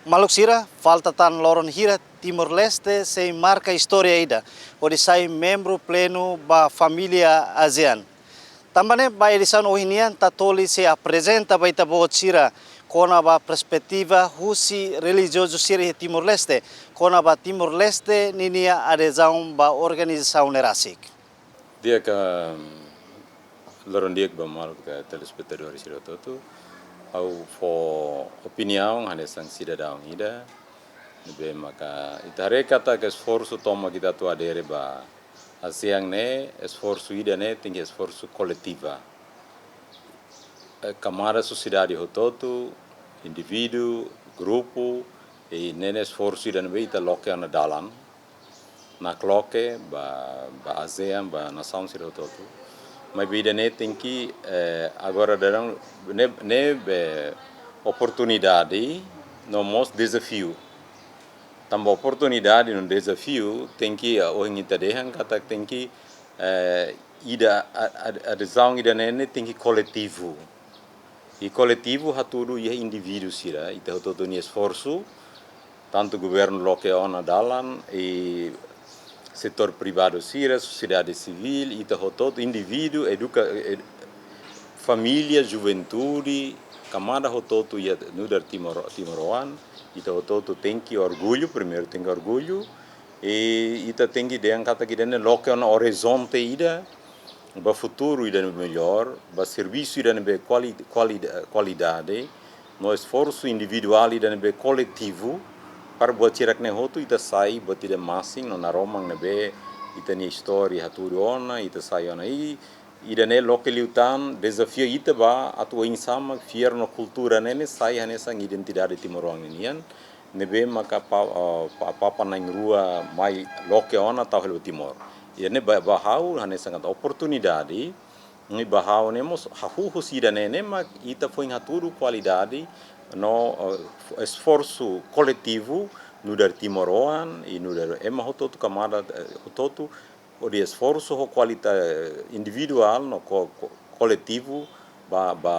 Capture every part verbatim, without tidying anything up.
Maluk sira, falta tan loron hira Timor-Leste sei marka istória ida, hodi sai membru plenu ba família ASEAN. Tanba ne'e ba edisaun ohin nian Tatoli sei aprezenta ba ita-boot sira kona-ba perspetiva husi relijiozu sira iha Timor-Leste, kona-ba Timor-Leste ninia adezaun ba organizasaun ne'e rasik. Di'ak, loron di'ak ba maluk telespetadór sira hotu-hotu. Ha'u fó opiniaun hanesan sidadaun ida, ne'ebé maka ita haree katak esforsu tomak ita atu adere ba ASEAN ne'e, esforsu ida-ne'e tenke esforsu koletiva. Eh, kamada sosiedade hotu-hotu, indivíduu, grupu, i ne'e ne'e esforsu ida ne'ebé ita loke ona dalan, nakloke ba, ba ASEAN, ba nasaun sira hotu-hotu. Maibé ida-ne'e tenke, eh, agora daudaun ne'e, ne'e be oportunidade no mós dezafiu. Tanba oportunidade no dezafiu tenke, eh, ohin ita dehan katak tenke, eh, ida a, a, adezaun ida-ne'e ne'e tenke koletivu. I koletivu hatudu iha indivíduu sira, ita hotu-hotu nia esforsu, tantu governu loke ona dalan, i setór privadu sira, sosiedade sivíl, ita hotu-hotu, indivíduu, eduka-, ed-, família, juventude, kamada hotu-hotu iha nu'udar Timor-, timoroan, ita hotu-hotu tenke orgullu, primeiru tenke orgullu, i ita tenke dehan katak ida-ne'e loke ona orizonte ida, ba futuru ida ne'ebé mellór, ba servisu ida ne'ebé kuali-, kuali-, kualidade, no esforsu individuál ida ne'ebé koletivu, para buat sira-ne'e hotu ita sai buat ida masin no naroman ne'ebé ita-nia istória hatudu ona, ita sai ona i, ida-ne'e loke liután, dezafiu ita ba atu oinsá mak fiar no kultura ne'e ne'e sai hanesan identidade timoroan ninian, ne'ebé maka pa-, eh, pa-, papa na'in-rua mai loke ona tau hela ba Timor. Ida-ne'e ba, ba ha'u hanesan katak oportunidade, i ba ha'u ne'e mós hahú husi ida-ne'e ne'e mak ita foin hatudu kualidade no, eh, esforsu koletivu nu'udar timoroan i nu'udar ema hotu-hotu kamada, eh, hotu-hotu hodi esforsu ho kualita-, individuál no ko-, ko-, koletivu ba, ba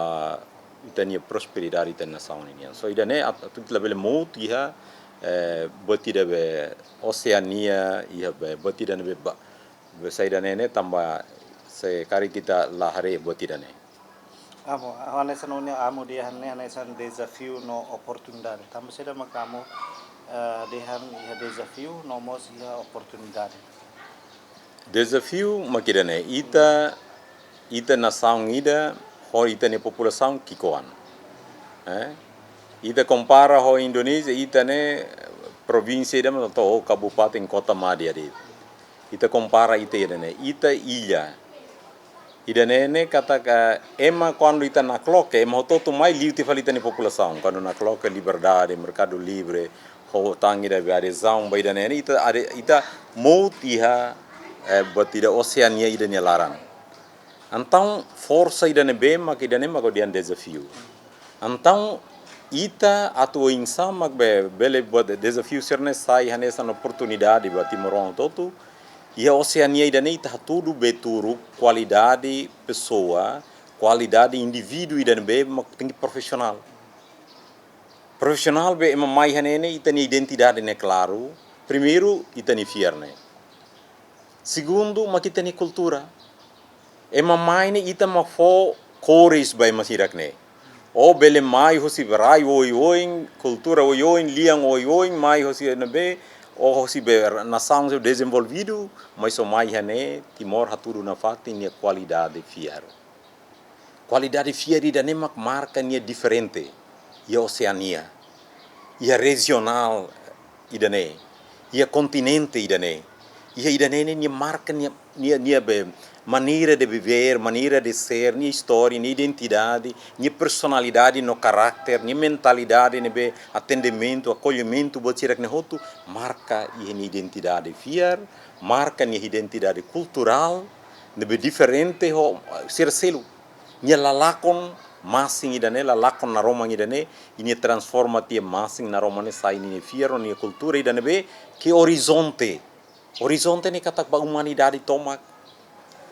ita-nia prosperidade ita-nia nasaun ninian. So ida-ne'e at-, atu ita labele mout iha, eh, buat ida be Oseania, iha be buat ida ne'ebé ba, be saida ne'e ne'e tanba se karik ita la haree buat ida-ne'e. Amu, hanesan nune'e amu dehan ne'e hanesan dezafiu no oportunidade. Tanba saida mak amu, eh, dehan iha dezafiu no mós iha oportunidade? Dezafiu mak ida-ne'e, ita, ita nasaun ida, ho ita-nia populasaun ki'ikoan. Eh? Ita kompara ho Indonézia, ita ne'e provínsia ida mak to'o kabupaten kota madiadik. Ita kompara ita ida-ne'e, ita illa. Ida-ne'e ne'e katak ema kuandu ita nakloke, ema hotu-hotu mai liu tiha fali ita-nia populasaun. Kuandu nakloke liberdade, merkadu livre, ho tan ida be adezaun ba ida-ne'e ne'e, ita ade-, ita mout iha, eh, buat ida Oseania ida-nia laran. Entaun forsa ida ne'ebé mak ida-ne'e mak ha'u dehan dezafiu. Entaun ita atu oinsá mak be, bele buat dezafiu sira-ne'e sai hanesan oportunidade ba timoroan hotu-hotu. Iha Oseania ida-ne'e ita hatudu be tuur kualidade pesoa, kualidade indivíduu ida ne'ebé mak tenke profisionál. Profisionál be ema mai iha ne'e ne'e ita-nia identidade ne'e klaru. Primeiru, ita-nia fiar ne'e. Segundu, mak ita-nia kultura. Ema mai ne'e ita mak fó kores ba ema sira-ne'e. Ó bele mai hosi rai oioin, kultura oioin, lian oioin, mai hosi ne'ebé, ó hosi be nasaun dezenvolvidu, mas ó mai iha ne'e, Timor hatudu nafatin nia kualidade fiar. Kualidade fiar ida-ne'e mak marka nia diferente iha Oseania, iha rejionál ida-ne'e, iha kontinente ida-ne'e, iha ida-ne'e ne'e nia marka nia, nia, nia be maneira de viver, maneira de ser, nia istória, nia identidade, nia personalidade no karakter, nia mentalidade ne'ebé atendimentu, akollimentu, buat sira-ne'e hotu marka iha nia identidade fiar, marka nia identidade kulturál, ne'ebé diferente ho sira seluk. Nia lalakon masin ida-ne'e, lalakon naroman ida-ne'e, i nia transforma tiha masin naroman ne'e sai nia fiar no nia kultura ida ne'ebé ke orizonte. Orizonte ne'e katak ba umanidade tomak.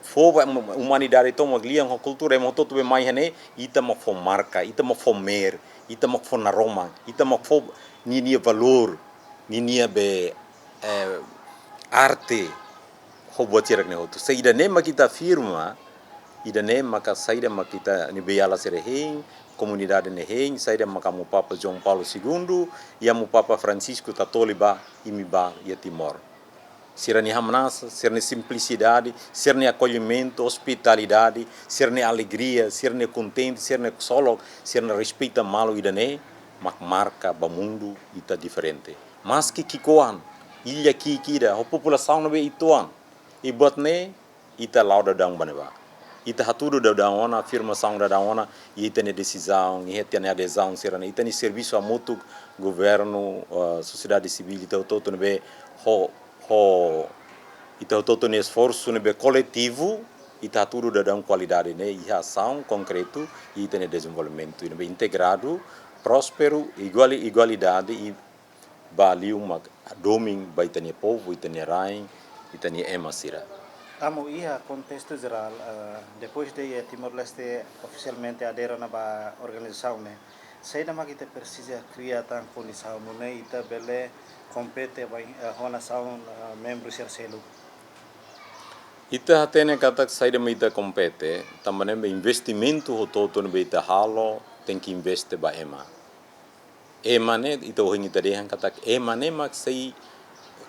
Fó ba um-, umanidade tomak lian ho kultura ema hotu-hotu be mai iha ne'e, ita mak fó marka, ita mak fó meer, Ita mak fó naroman, ita mak fó ninia valór, ninia be, eh, arte, ho buat sira-ne'e hotu. Se ida-ne'e mak ita afirma, ida-ne'e maka saida mak ita-nia beiala sira hein, komunidade ne'e hein, saida maka Amu Papa João Paulo Segundo, i Amu Papa Francisco tatoli ba, imi ba iha Timor. Sira-nia hamnasa, sira-nia simplisidade, sira-nia akollimentu, ospitalidade, sira-nia alegria, sira-nia kontente, sira-nia ksolok, sira-nia respeita malu ida-ne'e, mak marka ba mundu ita diferente. Maski ki'ikoan, illa ki'ik ida, ho populasaun ne'ebé uitoan. I buat ne'e, ita la'o daudaun ba ne'ebá. Ita hatudu daudaun ona, afirmasaun daudaun ona, i ita-nia desizaun, i ita-nia adezaun sira-ne'e, ita-nia servisu hamutuk, governu, eh, sosiedade sivíl, ita hotu-hotu ne'ebé, ho, ho, ita hotu-hotu nia esforsu ne'ebé koletivu, ita hatudu daudaun kualidade ne'e, iha asaun konkretu, i ita-nia dezenvolvimentu, i ne'ebé integradu, prósperu, iguali-, igualdade, i ba liu mak domin ba ita-nia povu, ita-nia rain, ita-nia ema sira. Amu, iha kontestu jerál, eh, depois de, eh, Timor-Leste ofisialmente adere ona ba organizasaun ne'e, saida mak ita presiza kria tan kondisaun nune'e ita bele kompete ba, eh, ho nasaun, eh, membru sira seluk? Ita hatene katak saida mak ita kompete, tanba ne'e investimentu hotu-hotu ne'ebé ita halo, tenke investe ba ema. Ema ne'e, ita ohin ita dehan katak ema ne'e mak sei,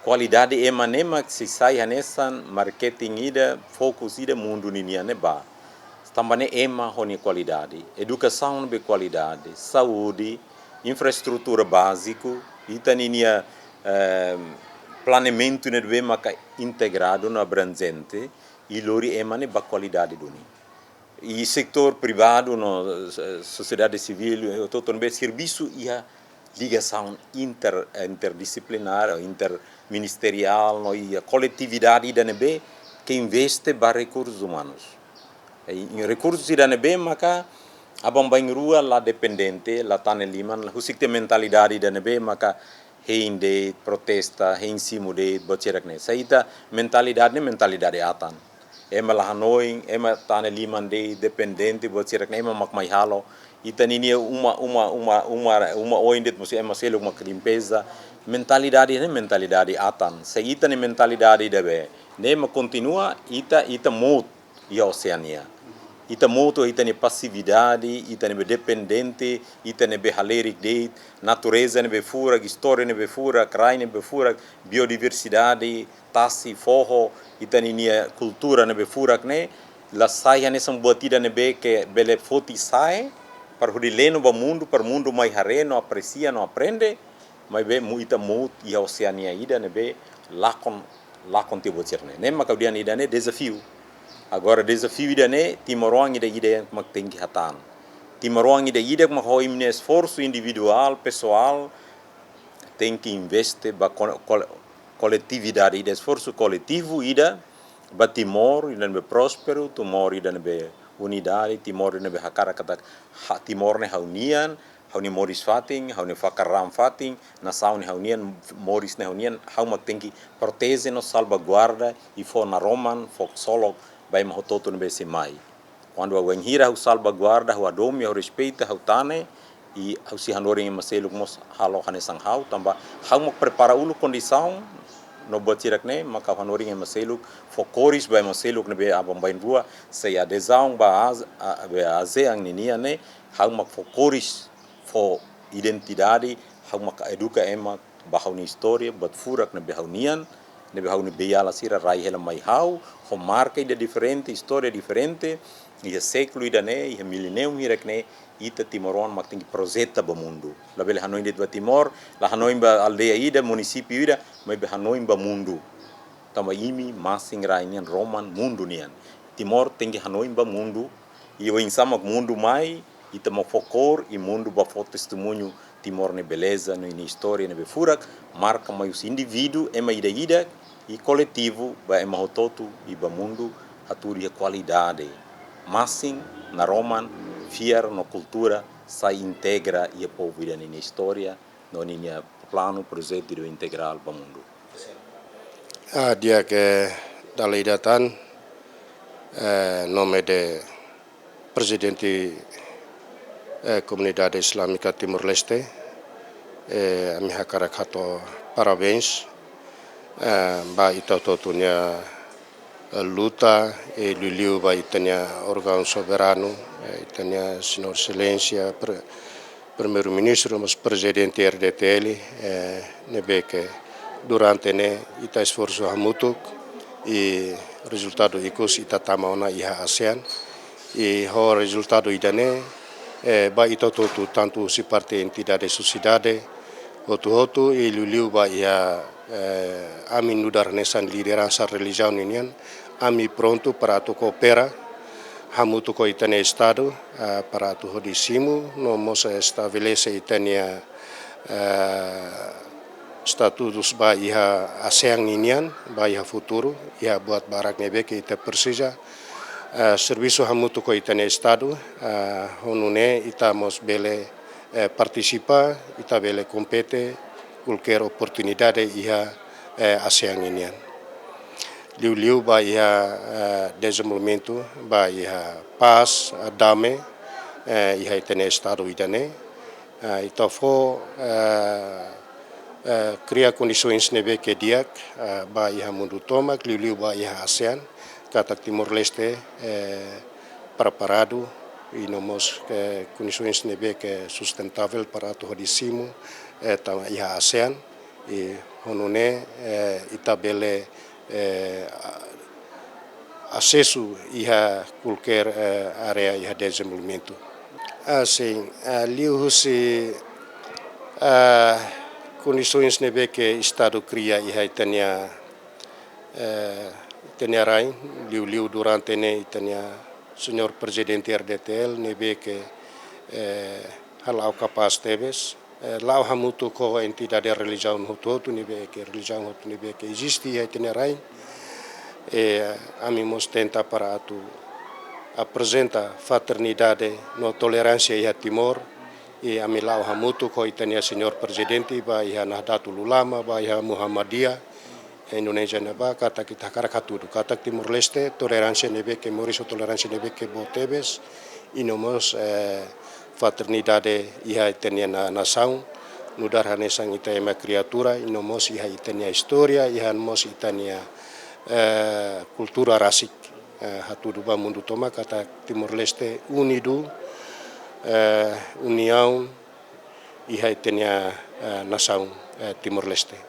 kualidade ema ne'e mak sei sai hanesan marketing ida, fokus ida mundu ninian ne'ebá. Tanba ne'e ema ho nia kualidade, edukasaun ne'ebé kualidade, saúde, infraestrutura báziku, ita ninia, eh, planeamentu ne'ebé maka integradu no abranjente, i lori ema ne'e ba kualidade duni. I setór privadu no, eh, sosiedade sivíl, eh, hotu-hotu ne'ebé servisu iha ligasaun inter-, eh, interdisiplinár, ou interministeriál, no iha koletividade ida ne'ebé ke investe ba rekursus umanus. I, i rekursus ida ne'ebé maka aban-bainrua la dependente, la tane liman, la husik tiha mentalidade ida ne'ebé maka hein de'it, protesta, hein simu de'it, buat sira-ne'e. Se ita mentalidade ne'e mentalidade atan. Ema la hanoin, ema tane liman de'it, dependente, buat sira-ne'e, ema mak mai halo. Ita ninia uma, uma, uma, uma, uma oin de'it, mós ema seluk mak limpeza. Mentalidade ne'e mentalidade atan. Se ita-nia mentalidade ida be, ne'e mak kontinua, ita, ita mout iha Oseania. Ita mout iha ita-nia pasividade, ita ne'ebé dependente, ita ne'ebé halerik de'it, natureza ne'ebé furak, istória ne'ebé furak, rai ne'ebé furak, biodiversidade, tasi, foho, ita ninia kultura ne'ebé furak ne'e, la sai hanesan buat ida ne'ebé ke bele foti sa'e, para hodi leno ba mundu, para mundu mai haree no apresia no aprende, maibé mu ita mout iha Oseania ida ne'ebé lakon, lakon tiha buat sira-ne'e. Ne'e maka ha'u dehan ida-ne'e dezafiu. Agora dezafiu ida-ne'e, timoroan ida-idak mak tenke hatán. Timoroan ida-idak mak ho imi-nia esforsu individuál, pesoál, tenke investe ba kol-, kol-, koletividade ida, esforsu koletivu ida, ba Timor ida ne'ebé prósperu, Timor ida ne'ebé unidade, Timor ida ne'ebé hakarak katak ha-, Timor ne'e ha'u-nian, ha'u-nia moris fatin, ha'u-nia fakar raan fatin, nasaun ne'e ha'u-nian, moris ne'e ha'u-nian, ha'u mak tenke proteje no salvaguarda, i fó naroman, fó ksolok ba ema hotu-hotu ne'ebé sei mai. Kuandu ha'u, bainhira ha'u salvaguarda, ha'u hadomi, ha'u respeita, ha'u tane, i ha'u sei hanorin ema seluk mós halo hanesan ha'u, tanba ha'u mak prepara uluk kondisaun, no buat sira-ne'e, maka ha'u hanorin ema seluk, fó kores ba ema seluk ne'ebé aban-bainrua, sei adezaun ba ASE-, a, be ASEAN ninian ne'e, ha'u mak fó kores, fó identidade, ha'u mak eduka ema ba ha'u-nia istória, buat furak ne'ebé ha'u-nian, ne'ebé ha'u-nia beiala sira rai hela mai ha'u, ho marka ida diferente, istória diferente, iha sékulu ida-ne'e, iha miléniu hirak-ne'e, ita timoroan mak tenke projeta ba mundu. Labele hanoin de'it ba Timor, la hanoin ba aldeia ida, munisípiu ida, maibé hanoin ba mundu. Tanba imi masin-rain nian, roman mundu nian. Timor tenke hanoin ba mundu, i oinsá mak mundu mai, ita mak fó kór, i mundu bá fó testemuñu Timor nia beleza, no nia istória ne'ebé furak, marka mai husi indivíduu, ema ida-idak, i koletivu, ba ema hotu-hotu, i ba mundu, hatudu iha kualidade. Masin, naroman, fiar no kultura, sai integra iha povu ida ninia istória, no ninia planu, projetu ida integrál ba mundu. Ah, di'ak, dala ida tan, eh, nome de Prezidente Eh, komunidade Islámika Timor-Leste, eh, ami hakarak hato'o parabéns, eh, ba ita hotu-hotu nia, eh, luta, eh, liuliu ba ita-nia órgaun soberanu, eh, ita-nia Señór Exelénsia, Pre-, Primeiru-Ministru, mós Prezidente R D T L, eh, ne'ebé ke durante ne'e ita esforsu hamutuk, i rezultadu ikus ita tama ona iha ASEAN. I ho rezultadu ida-ne'e, eh, ba ita hotu-hotu, tantu husi parte entidade sosiedade hotu-hotu, i liuliu ba iha, eh, ami nu'udar hanesan lideransa relijiaun ninian, ami prontu para atu koopera hamutuk ho ita-nia Estadu, eh, para atu hodi simu no mós estabelese ita-nia, eh, estatutus ba iha ASEAN ninian, ba iha futuru, iha buat barak ne'ebé ke ita presiza, eh, servisu hamutuk ho ita-nia Estadu, eh, ho nune'e ita mós bele, eh, partisipa, ita bele kompete kualkér oportunidade iha, eh, ASEAN ninian. Liuliu ba iha, eh, dezenvolvimentu, ba iha pás, eh, dame, eh, iha ita-nia Estadu ida-ne'e. Eh, ita fó, eh, eh, kria kondisoens ne'ebé ke di'ak, eh, ba iha mundu tomak, liuliu ba iha ASEAN, katak Timor-Leste, eh, preparadu, i no mós, eh, kondisoens ne'ebé ke sustentável para atu hodi simu, eh, tama iha ASEAN, i ho nune'e, eh, ita bele, eh, a-, asesu iha kualkér, eh, área iha dezenvolvimentu. Ah, sin, ah, liuhusi, ah, kondisoens ne'ebé ke Estadu kria iha ita-nia, eh, ita-nia rain, liuliu durante ne'e ita-nia Señór Prezidente R D T L, ne'ebé ke, eh, hala'o kapás tebes, eh, la'o hamutuk ho entidade relijiaun hotu-hotu ne'ebé ke, relijiaun hotu ne'ebé ke eziste iha ita-nia rain. Eh, ami mós tenta para atu aprezenta fraternidade no toleránsia iha Timor, i ami la'o hamutuk ho ita-nia Señór Prezidente, ba iha Nahdlatul Ulama, ba iha Muhammadiyah, eh, Indonézia ne'ebá, katak ita hakarak hatudu katak Timor-Leste, toleránsia ne'ebé ke moris ho toleránsia ne'ebé ke boot tebes, i no mós, eh, fraternidade iha ita-nia na-, nasaun, nu'udar hanesan ita ema kriatura, i no mós iha ita-nia istória, iha mós ita-nia, eh, kultura rasik. Eh, hatudu ba mundu tomak katak Timor-Leste unidu, eh, uniaun iha ita-nia, eh, nasaun, eh, Timor-Leste.